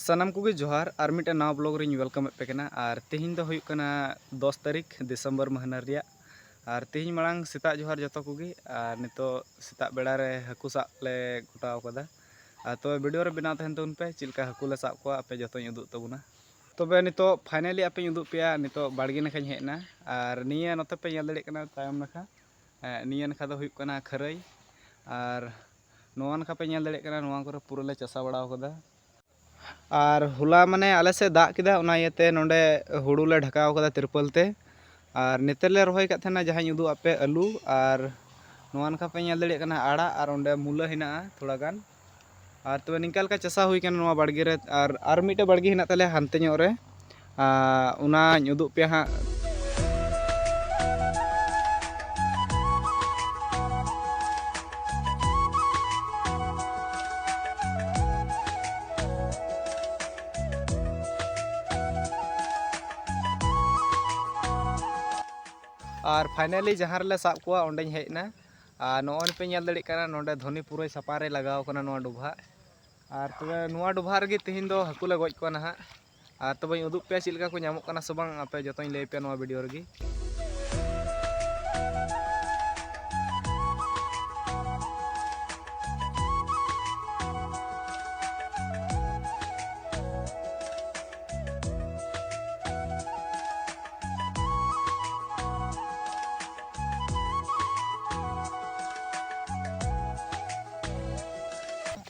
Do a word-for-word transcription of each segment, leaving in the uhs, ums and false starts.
ᱥᱟᱱᱟᱢ ᱠᱚᱜᱮ ᱡᱚᱦᱟᱨ, ᱟᱨ ᱢᱤᱫᱴᱮᱱ ᱱᱟᱣᱟ vlog ᱨᱤᱧ welcome ᱮᱫ ᱯᱮ ᱠᱟᱱᱟ᱾ ᱟᱨ ᱛᱮᱦᱮᱧ ᱫᱚ ᱦᱩᱭᱩᱜ ᱠᱟᱱᱟ ᱫᱚᱥ ᱛᱟᱹᱨᱤᱠᱷ ᱰᱤᱥᱮᱢᱵᱚᱨ ᱢᱟᱹᱦᱱᱟᱹ ᱨᱮᱭᱟᱜ᱾ ᱟᱨ ᱛᱮᱦᱮᱧ ᱢᱟᱲᱟᱝ ᱥᱮᱛᱟᱜ ᱡᱚᱦᱟᱨ ᱡᱚᱛᱚ ᱠᱚᱜᱮ, ᱟᱨ ᱱᱤᱛᱚᱜ ᱥᱮᱛᱟᱜ ᱵᱮᱲᱟ ᱨᱮ ᱦᱟᱹᱠᱩ ᱥᱟᱵ ᱞᱮ ᱜᱚᱴᱟᱣ ᱠᱟᱫᱟ᱾ ᱟᱨ ᱛᱚᱵᱮ video ᱨᱮ ᱵᱮᱱᱟᱣ ᱛᱟᱦᱮᱱ ᱛᱟᱵᱚᱱ ᱯᱮ, ᱪᱮᱫ ᱞᱮᱠᱟ ᱦᱟᱹᱠᱩ ᱞᱮ ᱥᱟᱵ ᱠᱚᱣᱟ ᱟᱯᱮ ᱡᱚᱛᱚᱧ ᱩᱫᱩᱜ ᱛᱟᱵᱚᱱᱟ᱾ ᱛᱚᱵᱮ ᱱᱤᱛᱚᱜ finally ᱟᱯᱮᱧ ᱩᱫᱩᱜ ᱯᱮᱭᱟ, ᱱᱤᱛᱚᱜ ᱵᱟᱲᱜᱮ ᱱᱟᱠᱷᱟᱧ ᱦᱮᱡ ᱮᱱᱟ᱾ ᱟᱨ ᱱᱤᱭᱟᱹ ᱱᱚᱛᱮ ᱯᱮ ᱧᱮᱞ ᱫᱟᱲᱮᱭᱟᱜ ᱠᱟᱱᱟ ᱛᱟᱭᱚᱢ ᱱᱟᱠᱷᱟ, ᱮᱸ, ᱱᱤᱭᱟᱹ ᱱᱟᱠᱷᱟ ᱫᱚ ᱦᱩᱭᱩᱜ ᱠᱟᱱᱟ ᱠᱷᱟᱹᱨᱟᱹᱭ᱾ ᱟᱨ ᱱᱚᱣᱟ ᱱᱟᱠᱷᱟ ᱯᱮ ᱧᱮᱞ ᱫᱟᱲᱮᱭᱟᱜ ᱠᱟᱱᱟ, ᱱᱚᱣᱟ ᱠᱚᱨᱮ ᱯᱩᱨᱟᱹ ᱞᱮ ᱪᱟᱥᱟ ᱵᱟᱲᱟᱣ ᱠᱟᱫᱟ᱾ ᱟᱨ ᱦᱚᱞᱟ ᱢᱟᱱᱮ ᱟᱞᱮ ᱥᱮᱫ ᱫᱟᱜ ᱠᱮᱫᱟ, ᱚᱱᱟ ᱤᱭᱟᱹᱛᱮ ᱱᱚᱸᱰᱮ ᱦᱩᱲᱩ ᱞᱮ ᱰᱷᱟᱠᱟᱣ ᱠᱟᱫᱟ ᱛᱤᱨᱯᱚᱞ ᱛᱮ᱾ ᱟᱨ ᱱᱤᱛᱚᱜ ᱞᱮ ᱨᱚᱦᱚᱭ ᱠᱟᱫ ᱛᱟᱦᱮᱱᱟ, ᱡᱟᱦᱟᱸᱧ ᱩᱫᱩᱜ ᱟᱯᱮ, ᱟᱹᱞᱩ᱾ ᱟᱨ ᱱᱚᱣᱟ ᱱᱟᱠᱷᱟ ᱯᱮ ᱧᱮᱞ ᱫᱟᱲᱮᱭᱟᱜ ᱠᱟᱱᱟ ᱟᱲᱟᱜ, ᱟᱨ ᱚᱸᱰᱮ ᱢᱩᱞᱟᱹ ᱦᱮᱱᱟᱜᱼᱟ ᱛᱷᱚᱲᱟ ᱜᱟᱱ᱾ ᱟᱨ ᱛᱚᱵᱮ ᱱᱤᱝᱠᱟ ᱞᱮᱠᱟ ᱪᱟᱥᱟ ᱦᱩᱭ ᱠᱟᱱᱟ ᱱᱚᱣᱟ ᱵᱟᱲᱜᱮ ᱨᱮ᱾ ᱟᱨ, ᱟᱨ ᱢᱤᱫᱴᱮᱡ ᱵᱟᱲᱜᱮ ᱦᱮᱱᱟᱜ ᱛᱟᱞᱮᱭᱟ ᱦᱟᱱᱛᱮ ᱧᱚᱜ ᱨᱮ, ᱟᱨ ᱚᱱᱟᱧ ᱩᱫᱩᱜ ᱯᱮᱭᱟ ᱦᱟᱸᱜ᱾ ᱟᱨ finally ᱡᱟᱦᱟᱸ ᱨᱮᱞᱮ ᱥᱟᱵ ᱠᱚᱣᱟ ᱚᱸᱰᱮᱧ ᱦᱮᱡ ᱮᱱᱟ᱾ ᱟᱨ ᱱᱚᱜᱼᱚᱭ ᱯᱮ ᱧᱮᱞ ᱫᱟᱲᱮᱭᱟᱜ ᱠᱟᱱᱟ, ᱱᱚᱸᱰᱮ ᱫᱷᱚᱱᱤ ᱯᱩᱨᱟᱹᱭ ᱥᱟᱯᱷᱟ ᱨᱮ ᱞᱟᱜᱟᱣ ᱠᱟᱱᱟ ᱱᱚᱣᱟ ᱰᱚᱵᱷᱟᱜ᱾ ᱟᱨ ᱛᱚᱵᱮ ᱱᱚᱣᱟ ᱰᱚᱵᱷᱟᱜ ᱨᱮᱜᱮ ᱛᱮᱦᱮᱧ ᱫᱚ ᱦᱟᱹᱠᱩ ᱞᱮ ᱜᱚᱡ ᱠᱚᱣᱟ ᱱᱟᱦᱟᱜ᱾ ᱟᱨ ᱛᱚᱵᱮᱧ ᱩᱫᱩᱜ ᱯᱮᱭᱟ ᱪᱮᱫ ᱞᱮᱠᱟ ᱠᱚ ᱧᱟᱢᱚᱜ ᱠᱟᱱᱟ ᱥᱮ ᱵᱟᱝ, ᱟᱯᱮ ᱡᱚᱛᱚᱧ ᱞᱟᱹᱭ ᱯᱮᱭᱟ ᱱᱚᱣᱟ video ᱨᱮᱜᱮ᱾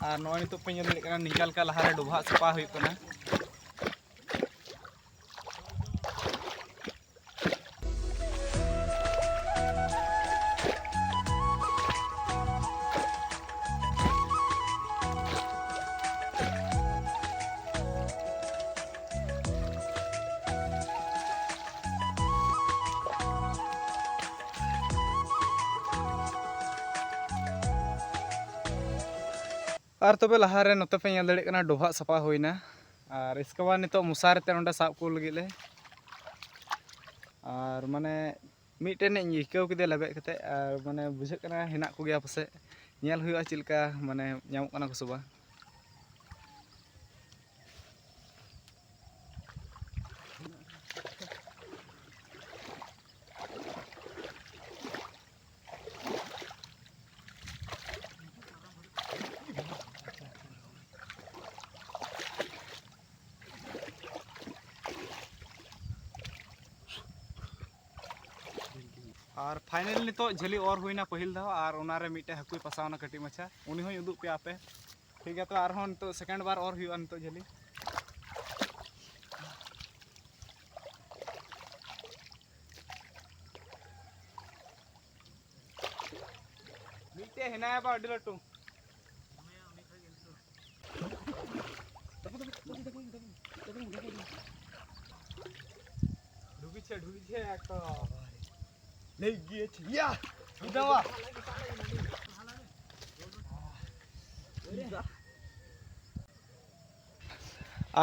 ᱟᱨ ᱱᱚᱜᱼᱚᱭ ᱱᱤᱛᱚᱜ ᱯᱮ ᱧᱮᱞ ᱫᱟᱲᱮᱭᱟᱜ ᱠᱟᱱᱟ, ᱱᱤᱝᱠᱟ ᱞᱮᱠᱟ ᱞᱟᱦᱟᱨᱮ ᱰᱚᱵᱷᱟᱜ ᱥᱟᱯᱷᱟ ᱦᱩᱭᱩᱜ ᱠᱟᱱᱟ᱾ ᱟᱨ ᱛᱚᱵᱮ ᱞᱟᱦᱟᱨᱮ ᱱᱚᱛᱮ ᱯᱮ ᱧᱮᱞ ᱫᱟᱲᱮᱭᱟᱜ ᱠᱟᱱᱟ, ᱰᱚᱵᱷᱟᱜ ᱥᱟᱯᱷᱟ ᱦᱩᱭᱱᱟ᱾ ᱟᱨ ᱤᱥᱠᱮ ᱵᱟᱫ ᱱᱤᱛᱚᱜ ᱢᱚᱥᱟᱨᱤ ᱛᱮ ᱱᱚᱸᱰᱮ ᱥᱟᱵ ᱠᱚ ᱞᱟᱹᱜᱤᱫ ᱞᱮ᱾ ᱟᱨ ᱢᱟᱱᱮ ᱢᱤᱫᱴᱮᱱ ᱤᱧ ᱟᱹᱭᱠᱟᱹᱣ ᱠᱮᱫᱮᱭᱟ ᱞᱮᱵᱮᱫ ᱠᱟᱛᱮ, ᱟᱨ ᱢᱟᱱᱮ ᱵᱩᱡᱷᱟᱹᱜ ᱠᱟᱱᱟ ᱦᱮᱱᱟᱜ ᱠᱚᱜᱮᱭᱟ ᱯᱟᱥᱮᱡ᱾ ᱧᱮᱞ ᱦᱩᱭᱩᱜᱼᱟ ᱪᱮᱫ ᱞᱮᱠᱟ ᱢᱟᱱᱮ ᱧᱟᱢᱚᱜ ᱠᱟᱱᱟ ᱠᱚ ᱥᱮ ᱵᱟᱝ᱾ ᱟᱨ finally ᱱᱤᱛᱚᱜ ᱡᱷᱟᱹᱞᱤ ᱚᱨ ᱦᱩᱭᱱᱟ ᱯᱟᱹᱦᱤᱞ ᱫᱷᱟᱣ, ᱟᱨ ᱚᱱᱟᱨᱮ ᱢᱤᱫᱴᱮᱡ ᱦᱟᱹᱠᱩᱭ ᱯᱟᱥᱟᱣᱱᱟ ᱠᱟᱹᱴᱤᱡ ᱢᱟᱪᱷᱟ, ᱩᱱᱤ ᱦᱚᱸᱧ ᱩᱫᱩᱜ ᱯᱮᱭᱟ ᱟᱯᱮ᱾ ᱴᱷᱤᱠ ᱜᱮᱭᱟ, ᱛᱚ ᱟᱨᱦᱚᱸ ᱱᱤᱛᱚᱜ second ᱵᱟᱨ ᱚᱨ ᱦᱩᱭᱩᱜᱼᱟ ᱱᱤᱛᱚᱜ ᱡᱷᱟᱹᱞᱤ᱾ ᱢᱤᱫᱴᱮᱡ ᱦᱮᱱᱟᱭᱟ ᱵᱟ ᱟᱹᱰᱤ ᱞᱟᱹᱴᱩ᱾ ঢুকিছে, ঢুকিছে একটা। লেগে গিয়েছে। ইয়া! উঠাওয়া।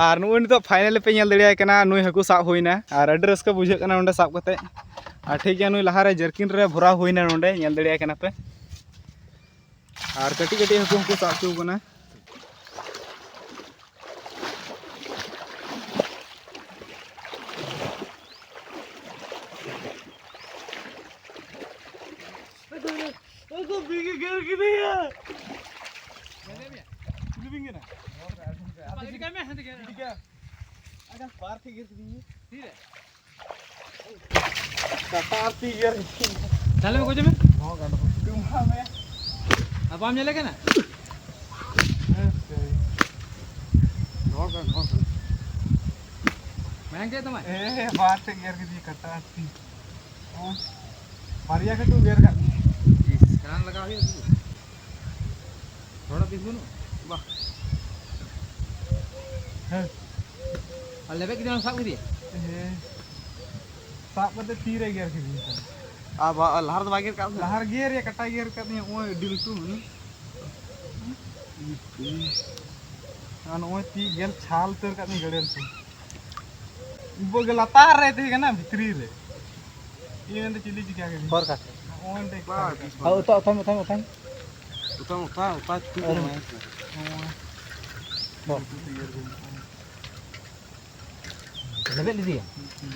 আর ᱱᱩᱜᱼᱩᱭ ᱱᱤᱛᱚᱜ finally ᱯᱮ ᱧᱮᱞ ᱫᱟᱲᱮᱭᱟᱭ ᱠᱟᱱᱟ, ᱱᱩᱭ ᱦᱟᱹᱠᱩ ᱥᱟᱵ ᱦᱩᱭᱱᱟ᱾ ᱟᱨ ᱟᱹᱰᱤ ᱨᱟᱹᱥᱠᱟᱹ ᱵᱩᱡᱷᱟᱹᱜ ᱠᱟᱱᱟ ᱱᱚᱸᱰᱮ ᱥᱟᱵ ᱠᱟᱛᱮ᱾ ᱟᱨ ᱴᱷᱤᱠ ᱜᱮᱭᱟ, ᱱᱩᱭ ᱞᱟᱦᱟᱨᱮ ᱡᱟᱨᱠᱤᱱ ᱨᱮ ᱵᱷᱚᱨᱟᱣ ᱦᱩᱭᱱᱟ ᱱᱚᱸᱰᱮ, ᱧᱮᱞ ᱫᱟᱲᱮᱭᱟᱭ ᱠᱟᱱᱟ ᱯᱮ᱾ ᱟᱨ ᱠᱟᱹᱴᱤᱡ ᱠᱟᱹᱴᱤᱡ ᱦᱟᱹᱠᱩ ᱦᱚᱸᱠᱚ ᱥᱟᱵ ᱦᱚᱪᱚ ᱠᱟᱱᱟ᱾ ᱩᱱᱠᱩ ᱵᱤᱧ ᱜᱮ ᱜᱮᱨ ᱠᱮᱫᱮᱭᱟ᱾ ᱪᱤᱞᱤ ᱵᱤᱧ ᱠᱟᱱᱟ? ᱤᱫᱤ ᱠᱟᱭ ᱢᱮ, ᱦᱟᱱᱛᱮ ᱜᱮ᱾ ᱤᱫᱤ ᱠᱟᱭ᱾ ᱟᱪᱪᱷᱟ, ᱵᱟᱨ ᱴᱷᱮᱡ ᱜᱮᱨ ᱠᱮᱫᱤᱧᱟ᱾ ᱛᱤᱨᱮ? ᱠᱟᱴᱟ ᱟᱨ ᱛᱤ ᱜᱮᱨ ᱠᱮᱫᱤᱧᱟ᱾ ᱛᱟᱦᱞᱮ ᱢᱮ, ᱜᱚᱡᱮ ᱢᱮ᱾ ᱦᱚᱸ, ᱜᱟᱱᱚᱜᱼᱟ᱾ ᱰᱩᱢᱵᱷᱟ ᱢᱮ᱾ ᱟᱨ ᱵᱟᱢ ᱧᱮᱞᱮ ᱠᱟᱱᱟ? ᱦᱮᱸ, ᱥᱮᱭ᱾ ᱰᱷᱚᱲ ᱠᱟᱱᱟ, ᱰᱷᱚᱲ ᱠᱟᱱᱟ᱾ ᱢᱟᱭᱟᱝ ᱪᱮᱫ ᱛᱟᱢᱟᱭ? ᱮ, ᱵᱟᱨ ᱴᱷᱮᱡ ᱜᱮᱨ ᱠᱮᱫᱤᱧᱟ, ᱠᱟᱴᱟ ᱟᱨ ᱛᱤ᱾ ᱦᱚᱸ᱾ ᱵᱟᱨᱭᱟ ᱠᱟᱹᱴᱩᱵ ᱜᱮᱨ ᱠᱟᱜ ᱢᱮᱭᱟ᱾ ᱤᱥ, ᱨᱟᱱ ᱞᱟᱜᱟᱣ ᱦᱩᱭᱩᱜᱼᱟ ᱥᱩᱫᱷᱩ᱾ ᱛᱷᱚᱲᱟ ᱵᱤᱥ ᱵᱟᱹᱱᱩᱜᱼᱟ? ᱵᱟ᱾ ᱦᱮᱸ᱾ ᱟᱨ ᱞᱮᱵᱮᱫ ᱠᱮᱫᱮᱭᱟᱢ, ᱥᱟᱵ ᱠᱮᱫᱮᱭᱟ? ᱦᱮᱸ᱾ ᱥᱟᱵ ᱠᱟᱛᱮ ᱛᱤ ᱨᱮ ᱜᱮᱨ ᱠᱮᱫᱤᱧᱟ᱾ ᱟᱨ ᱵᱟ-, ᱞᱟᱦᱟ ᱨᱮᱫᱚ ᱵᱟᱭ ᱜᱮᱨ ᱠᱟᱜ ᱢᱮᱭᱟ? ᱞᱟᱦᱟ ᱨᱮ ᱜᱮᱨ ᱨᱮᱭᱟᱜ ᱠᱟᱴᱟᱭ ᱜᱮᱨ ᱠᱟᱫᱤᱧᱟ, ᱱᱚᱜᱼᱚᱭ ᱟᱹᱰᱤ ᱞᱟᱹᱴᱩ ᱢᱟᱱᱮ᱾ ᱟᱨ ᱱᱚᱜᱼᱚᱭ ᱛᱤ ᱜᱮᱨ ᱪᱷᱟᱞ ᱩᱛᱟᱹᱨ ᱠᱟᱫᱤᱧᱟ ᱜᱟᱹᱲᱮᱞ ᱛᱮ᱾ ᱩᱵᱟᱹ ᱜᱮ ᱞᱟᱛᱟᱨ ᱨᱮ ᱛᱟᱦᱮᱸ ᱠᱟᱱᱟ, ᱵᱷᱤᱛᱨᱤ ᱨᱮ᱾ ᱤᱧ ᱢᱮᱱᱫᱟ ᱪᱤᱞᱤ ᱪᱤᱠᱟ ᱠᱮᱫᱤᱧ? ᱦᱚᱨ ᱠᱟᱛᱮ᱾ ᱱᱚᱜᱼᱚᱭ ᱚᱸᱰᱮ ᱵᱟ, ᱠᱷᱟᱞ ᱠᱟᱛᱮ᱾ ᱵᱤᱥ ᱦᱳᱭ, ᱩᱛᱟ-, ᱩᱛᱟᱹᱢ, ᱩᱛᱟᱹᱢ, ᱩᱛᱟᱹᱢ᱾ ᱩᱛᱟᱹᱢ, ᱩᱛᱟᱹᱢ, ᱩᱛᱟᱹᱢ, ᱩᱛᱟᱹᱢ᱾ ᱱᱚᱜᱼᱚᱭ᱾ ᱦᱚᱸ᱾ ᱩᱛᱩ ᱛᱮᱭᱟᱨ ᱦᱩᱭᱩᱜᱼᱟ᱾ ᱞᱮᱵᱮᱫ ᱞᱮᱫᱮᱭᱟ? ᱦᱩᱸ᱾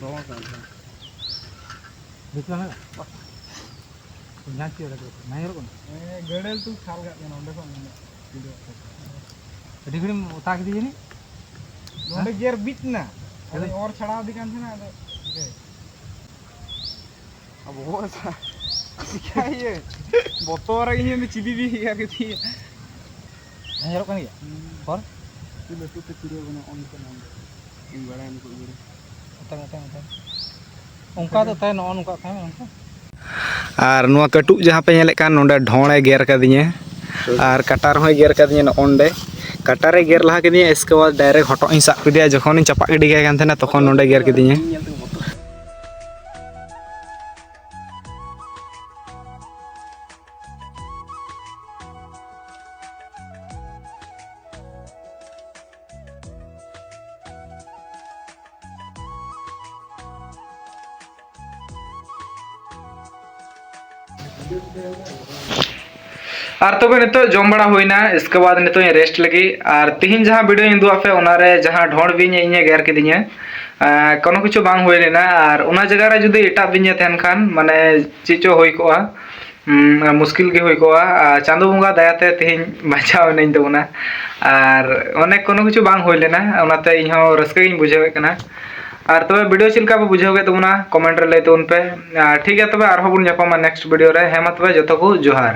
ᱫᱚᱦᱚ ᱠᱟᱜ ᱠᱷᱟᱱ᱾ ᱵᱮᱥ ᱵᱟᱝ ᱦᱩᱭᱩᱜᱼᱟ? ᱡᱟᱦᱟᱸ ᱪᱮᱫ ᱞᱮᱠᱟ ᱵᱟᱝ ᱧᱮᱞᱚᱜ ᱠᱟᱱᱟ? ᱦᱮᱸ, ᱜᱟᱹᱲᱟᱹᱞ ᱛᱩ ᱠᱷᱟᱞ ᱠᱟᱜ ᱠᱟᱱᱟ ᱚᱸᱰᱮ ᱠᱷᱚᱱ ᱩᱱᱟᱹᱜ ᱵᱷᱤᱲ ᱠᱟᱱᱟ᱾ ᱟᱹᱰᱤ ᱜᱷᱟᱹᱲᱤᱡ ᱮᱢ ᱚᱛᱟ ᱠᱮᱫᱮᱭᱟ ᱡᱟᱹᱱᱤᱡ? ᱱᱚᱸᱰᱮ ᱦᱮᱸ? ᱜᱮᱨ ᱵᱤᱫ ᱮᱱᱟ᱾ ᱟᱫᱚ ᱦᱮᱸ᱾ ᱚᱨ ᱪᱷᱟᱲᱟᱣ ᱤᱫᱤ ᱠᱟᱱ ᱛᱟᱦᱮᱱᱟ, ᱟᱫᱚ ᱪᱤᱠᱟᱹᱭ? ᱵᱚᱦᱚᱜ ᱨᱮ ᱪᱤᱠᱟᱹ ᱤᱭᱟᱹ ᱵᱚᱛᱚᱨ ᱤᱧ ᱢᱮᱱᱫᱟ ᱪᱤᱞᱤ ᱵᱤᱧ ᱜᱮᱨ ᱠᱮᱫᱮᱭᱟ᱾ ᱦᱮᱸ, ᱧᱮᱞᱚᱜ ᱠᱟᱱ ᱜᱮᱭᱟ᱾ ᱦᱚᱨ ᱞᱟᱹᱴᱩ ᱛᱮ ᱪᱤᱨᱟᱹ ᱵᱟᱹᱱᱩᱜ ᱚᱱᱠᱟ ᱤᱧ ᱵᱟᱲᱟᱭ ᱱᱩᱠᱩ ᱜᱮ᱾ ᱚᱱᱠᱟ ᱫᱚ ᱛᱟᱦᱮᱸ ᱱᱚᱜᱼᱚ ᱱᱚᱝᱠᱟ ᱛᱟᱦᱮᱸ ᱱᱚᱝᱠᱟ᱾ ᱟᱨ ᱱᱚᱣᱟ ᱠᱟᱹᱴᱩᱵ ᱡᱟᱦᱟᱸ ᱯᱮ ᱧᱮᱞᱮᱫ ᱠᱟᱱ, ᱱᱚᱰᱮ ᱰᱷᱚᱸᱲᱮ ᱜᱮᱨ ᱠᱟᱫᱤᱧᱟ᱾ ᱟᱨ ᱠᱟᱴᱟ ᱨᱮᱦᱚᱸᱭ ᱜᱮᱨ ᱠᱟᱫᱤᱧᱟ ᱱᱚᱜᱼᱚ ᱱᱚᱰᱮ᱾ ᱠᱟᱴᱟ ᱨᱮ ᱜᱮᱨ ᱞᱟᱦᱟ ᱠᱮᱫᱤᱧᱟ, ᱤᱥᱠᱮ ᱵᱟᱫᱽ direct ᱦᱚᱴᱚᱜ ᱤᱧ ᱥᱟᱵ ᱠᱮᱫᱮᱭᱟ᱾ ᱡᱚᱠᱷᱚᱱᱤᱧ ᱪᱟᱯᱟᱜ ᱜᱤᱰᱤ ᱠᱟᱭ ᱠᱟᱱ ᱛᱟᱦᱮᱱᱟ, ᱛᱚᱠᱷᱚᱱ ᱱᱚᱰᱮ ᱜᱮᱨ ᱠᱮᱫᱤᱧᱟ᱾ ᱟᱨ ᱛᱚᱵᱮ ᱱᱤᱛᱚᱜ ᱡᱚᱢ ᱵᱟᱲᱟ ᱦᱩᱭᱱᱟ, ᱤᱥᱠᱮ ᱵᱟᱫᱽ ᱱᱤᱛᱚᱜ ᱤᱧ rest ᱞᱟᱹᱜᱤᱫ᱾ ᱟᱨ ᱛᱤᱦᱤᱧ ᱡᱟᱦᱟᱸ video ᱤᱧ ᱩᱫᱩᱜ ᱟᱯᱮ, ᱚᱱᱟᱨᱮ ᱡᱟᱦᱟᱸ ᱰᱷᱚᱸᱲ ᱵᱤᱧ ᱤᱧᱮ ᱜᱮᱨ ᱠᱤᱫᱤᱧᱟ, ᱟᱨ ᱠᱳᱱᱳ ᱠᱤᱪᱷᱩ ᱵᱟᱝ ᱦᱩᱭ ᱞᱮᱱᱟ᱾ ᱟᱨ ᱚᱱᱟ ᱡᱟᱭᱜᱟ ᱨᱮ ᱡᱩᱫᱤ ᱮᱴᱟᱜ ᱵᱤᱧᱮ ᱛᱟᱦᱮᱱ ᱠᱷᱟᱱ, ᱢᱟᱱᱮ, ᱪᱮᱫ ᱪᱚ ᱦᱩᱭ ᱠᱚᱜᱼᱟ, ᱩᱸ, ᱢᱩᱥᱠᱤᱞ ᱜᱮ ᱦᱩᱭ ᱠᱚᱜᱼᱟ᱾ ᱟᱨ ᱪᱟᱸᱫᱳ ᱵᱚᱸᱜᱟ ᱫᱟᱭᱟᱛᱮ ᱛᱮᱦᱮᱧ ᱵᱟᱧᱪᱟᱣ ᱮᱱᱟᱹᱧ ᱛᱟᱵᱚᱱᱟ᱾ ᱟᱨ ᱚᱱᱮ ᱠᱳᱱᱳ ᱠᱤᱪᱷᱩ ᱵᱟᱝ ᱦᱩᱭ ᱞᱮᱱᱟ, ᱚᱱᱟᱛᱮ ᱤᱧᱦᱚᱸ ᱨᱟᱹᱥᱠᱟᱹ ᱜᱤᱧ ᱵᱩᱡᱷᱟᱹᱣᱮᱫ ᱠᱟᱱᱟ᱾ ᱟᱨ ᱛᱚᱵᱮ video ᱪᱮᱫ ᱞᱮᱠᱟ ᱯᱮ ᱵᱩᱡᱷᱟᱹᱣ ᱠᱮᱫ ᱛᱟᱵᱚᱱᱟ, comment ᱨᱮ ᱞᱟᱹᱭ ᱛᱟᱵᱚᱱ ᱯᱮ᱾ ᱟᱨ ᱴᱷᱤᱠ ᱜᱮᱭᱟ, ᱛᱚᱵᱮ ᱟᱨᱦᱚᱸ ᱵᱚᱱ ᱧᱟᱯᱟᱢᱟ next video ᱨᱮ᱾ ᱦᱮᱸ ᱢᱟ ᱛᱚᱵᱮ, ᱡᱚᱛᱚ ᱠᱚ ᱡᱚᱦᱟᱨ᱾